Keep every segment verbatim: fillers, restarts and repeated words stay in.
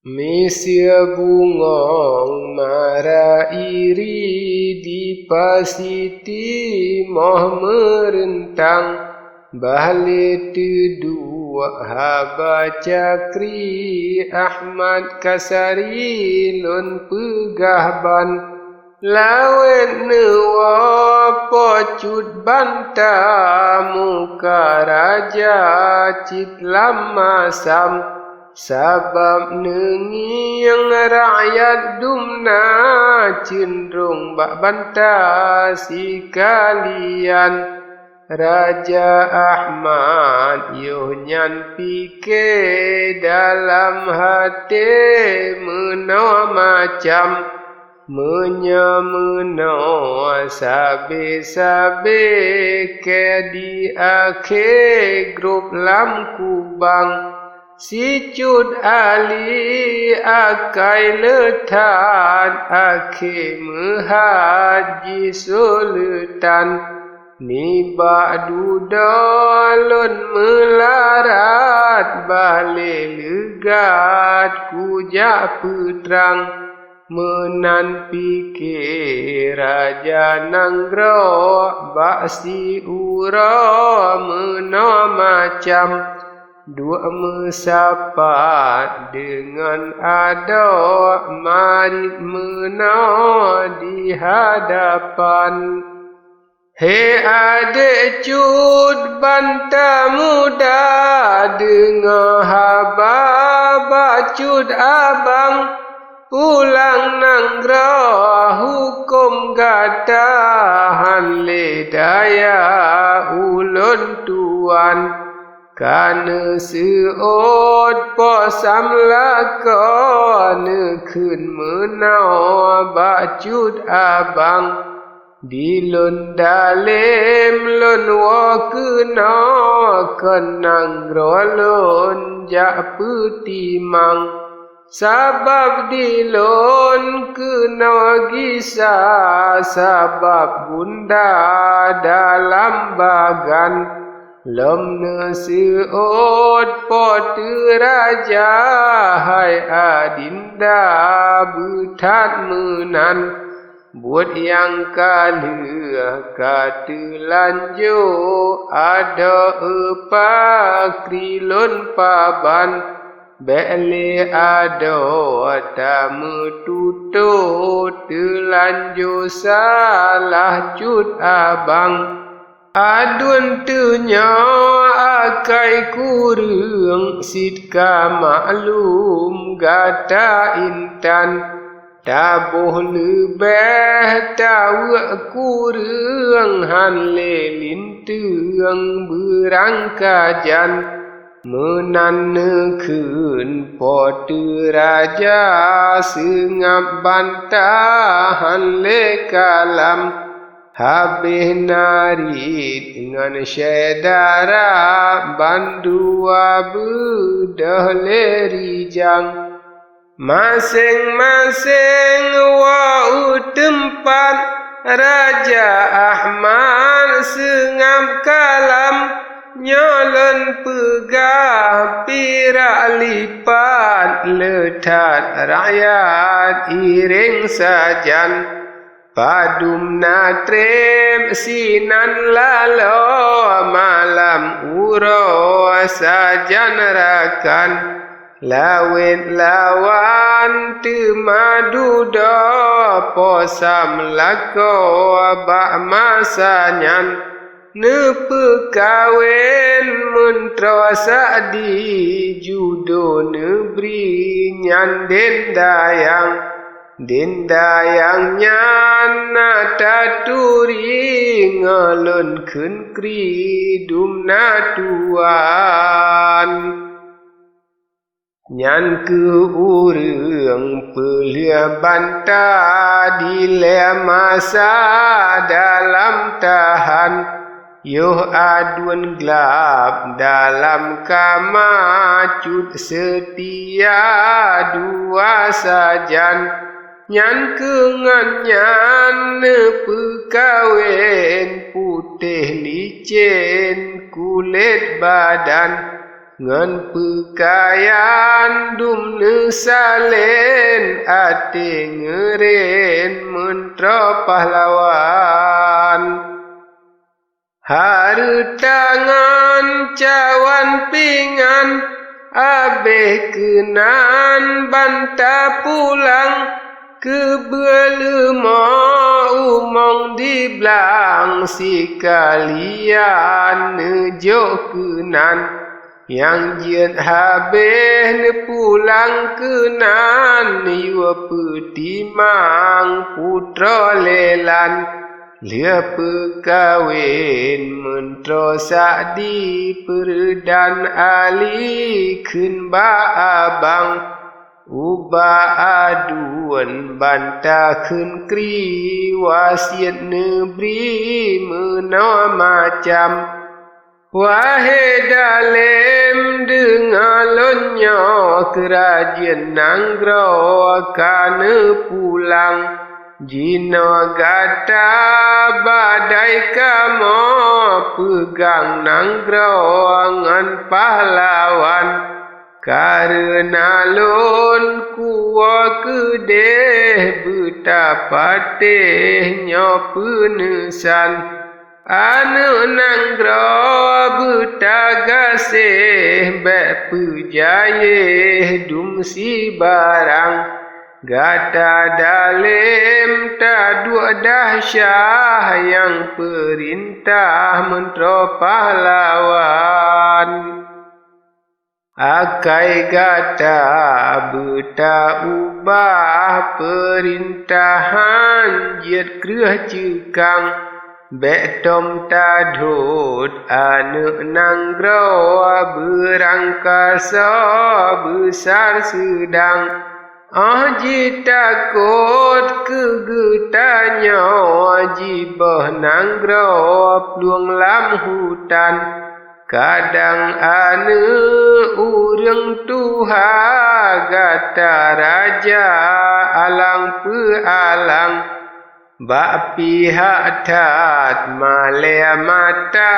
Miseue bungöng mara iri di Pasiti moh meureuntang, bah lé teuduek haba cakri Ahmad Kasari lôn peugah ban. Lawét neuwoe Po Cut Banta muka raja cit lam masam, sabab neungieng rakyat dum na ceundrong bak banta sikalian. Raja Ahmad yoh nyan pike dalam haté meunoe macam, meunyoe meunoe sabe-sabe keu di akhé grob lam kubang. Sicut ali akai le that akhé meuhat jisuleutan. Nibak dudoe lôn meularat bah lé leugat kujak peutrang. Meunan pike raja nanggroe bak siuroe meunoe macam, duek meusapat deungon adoe marit meunoe di hadapan. He adék Cut Banta Muda, deungoe haba bak Cut Abang, pulang nanggroe huköm gata hán lé daya ulôn tuan. Ka neuseuôt Po Sam lakoe neukheun meunoe bak Cut Abang. Di lôn dalem lôn woe keunoe kon nanggroe lôn jak peutimang. Sabab di lôn keunoe gisa, sabab bunda dalam bagan. Lom neuseuôt Po teu raja, hai adinda, beuthat meunan. Buet nyang ka lheueh ka teulanjô, adoe pakri lôn paban. Bék lé adoe tameututoe, teulanjô salah Cut Abang. Aduen teunyoe akai kureueng, cit ka maklum gata intan. Taboh leubeh taweuek kureueng, hán lé linteung beurangkajan. Meunan neukheun Po teu raja, seungab banta hán lé kalam. Habéh narit ngon syedara, bandua beudôh lé rijang. Maséng-maséng woe u teumpat, Raja Ahmad seungab kalam. Nyoe lôn peugah pirak lipat, le that rakyat iréng sajan. Padum na treb sinan laloe, malam uroe sajan rakan. Lawét lawan teuma dudoe, Po Sam lakoe bak masa nyan. Neupeukawen meuntroe Sa'di, judo neubri nyan Dén Dayang. Dén Dayang nyan na taturi, ngon lôn kheun kri dum na tuan. Nyan kheueh ureuëng peulheueh banta dilée masa dalam tahan. Yoh aduen glab dalam kama, Cut Seutia dua sajan. Nyan kheueh ngon nyan neupeukawen, putéh licén kulét badan. Ngon peukayan dum Salen até ngeuren meuntroe pahlawan. Hareuta ngon cawan pingan abéh keunan ban tapulang. Keubeue leumoe umong di blang sikalian neujok keunan. Nyang jeuet habéh neupulang keunan yue peutimang putroe lé lan. Lheueh peukawen meuntroe sak di peureudan Ali kheun bak abang. Ubak aduen ban takheun kri wasiet neubri meunoe macam. Wahé dalem, deungoe lôn nyoe keurajeuen nanggroe ka neupulang. Jinoe gata badai kamoe peugang nanggroe ngon pahlawan. Kareuna lôn kuwoe keudeh beutapatéh nyoe peuneusan. Aneuëk nanggroe beutagaséh bék peujayéh dum sibarang. Gata dalem taduek dahsyah nyang peurintah meuntroe pahlawan. Akai gata beutaubah peurintahan jeuet kreueh ceukang. Bék tom tadhôt aneuëk nanggroe beurangkasoe beusar seudang. Óh jitakot keu geutanyoe jiboh nanggroe plueng lam hutan. Kadang aneuëk ureuëng tuha gata raja alang peualang. Bak pihak that malée mata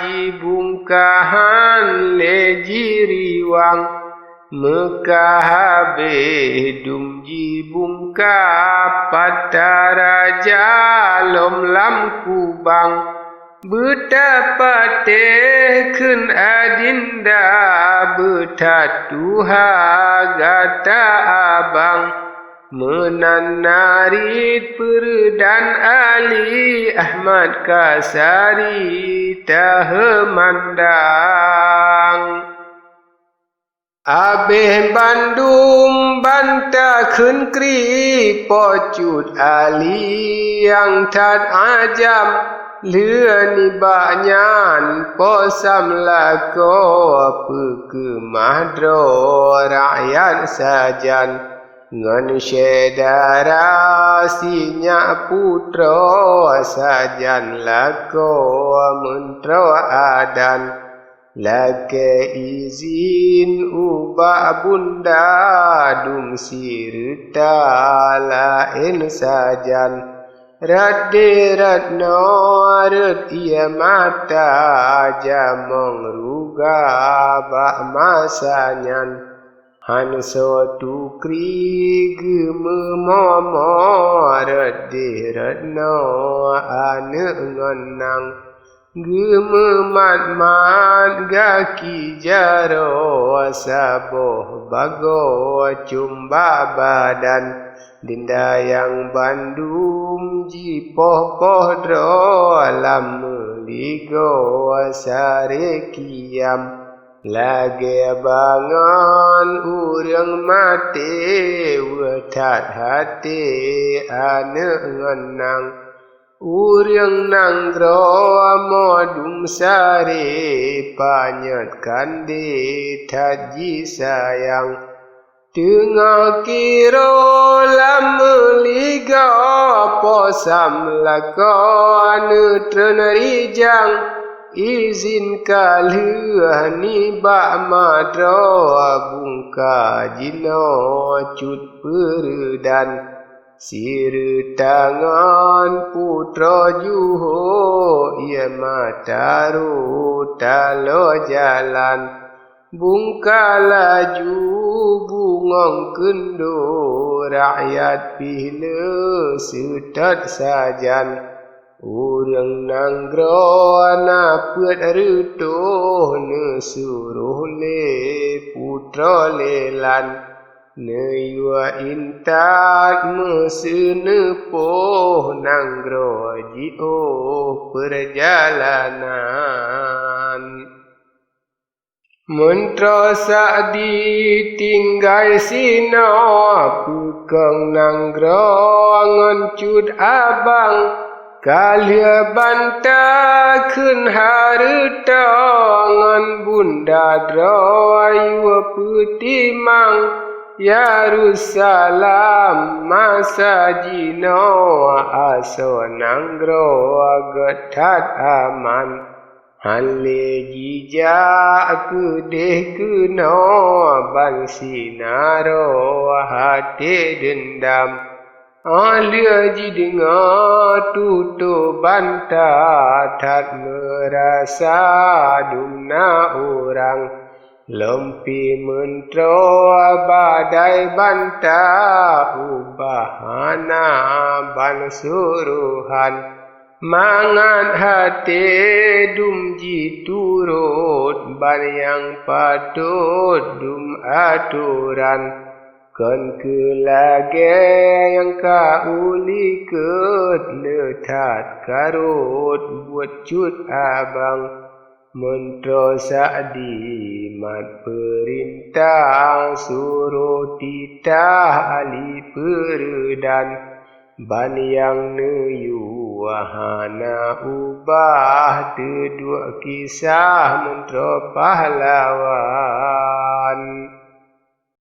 jibungkahan lé jiriwang. Meuka habéh dum jibungka pat raja lom lam kubang. Beutapatéh kheun adinda beuthat tuha gata abang. Meunan narit peureudan Ali Ahmad Kasari taheumandang. Abéh bandum ban takheun kri Po Cut Ali nyang that ajam. Lheueh nibak nyan Po Sam lakoe peukeumah droe rakyat sajan. Ngon syedara sinyak putroe sajan lakoe meuntroe adan. Lakée izin ubak bunda dum sireuta laén sajan. Rot deh rot noe rot ié mata jamong ruga bak masa nyan. Hán soe tukri geumeumoe-moe rot deh rot noe aneuëk ngon nang. Geumeumat-mat gaki jaroe saboh bagoe cumbak badan. Dinda nyang bandum jipoh-poh droe lam meuligoe saré kiam. Lagée bangon ureuëng maté weueh that até aneuëk ngon nang. Ureuëng nanggroe modum saré panyöt kandé that jisayang. Teungoh kiroe lam meuligoe Po Sam lakoe neutreun rijang. Izin ka lheueh nibak madroe bungka jinoe cut peureudan. Sireuta ngon putroe juho ié mata rot taloe jalan. Bungka laju bung Ngon keundo rakyat pih le seutôt sajan. Ureuëng nanggroe na peuet reutôh neusuroh lé putroe Lelan. Neuyue intat meuseuneupôh nanggroe jiôh peurjalanan. Meuntroe Sa'di tinggai sinoe peukong nanggroe ngon Cut Abang. Ka lheueh banta kheun hareuta ngon bunda droe yue peutimang. Yerusalem masa jinoe asoe nanggroe gét that aman. Hán lé jijak keudeh keunoe ban sinaroe até deundam. Óh lheueh jideungoe tutoe banta that meurasa dum na urang. Lom pih meuntroe badai banta ubah hana ban surohan. Mangat até dum jiturot ban nyang patot dum atoran. Kon keu lagée nyang ka ulikot le that karot buet Cut Abang. Meuntroe Sa'di mat peurintah suroh titah ahli peureudan. Ban nyang neuyue hana ubah teuduek kisah meuntroe pahlawan.